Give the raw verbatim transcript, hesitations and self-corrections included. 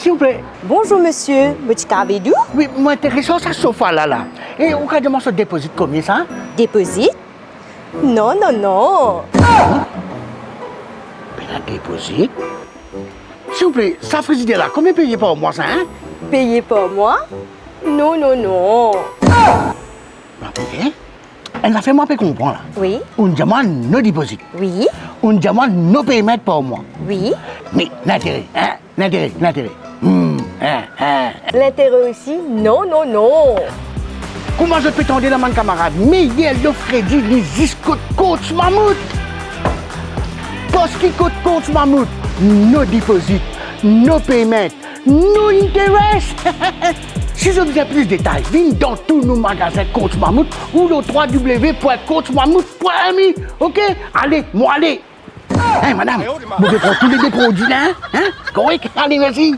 Silvouple. Bonzour misie, mo ti kav ed ou? Wi, mo interese ar sa sofa la la. E ou kav dir mwa so depozit konbien sa? Depozit? Non, non, non. Pena depozit? Silvouple, sa frizider la, konbien peye par mwa sa, hein? Peye par mwa? Non, non, non. Enn zafer mo pa pe konpran la. Wi. Ou'nn dir mwa no depozit. Wi. Ou'nn dir mwa no peyman par mwa. Wi. Me lintere, hein? Lintere, lintere. Hmm, hein, hein. Lintere osi, non, non, non. Kouma zot pe tande la bann kamarad, meyer lof kredi li zis kot Coach Mammouth. Parski kot Coach Mammouth, no depozit, no peyman, no interest. Si zot bizin plis detay, vinn dan tou nou magazin Coach Mammouth ou lor trois W point coach mammouth point M I, ok? Ale, mo ale. Hey, madam, mo pe pran toulede prodwi la, hein? Korek? Ale, mersi.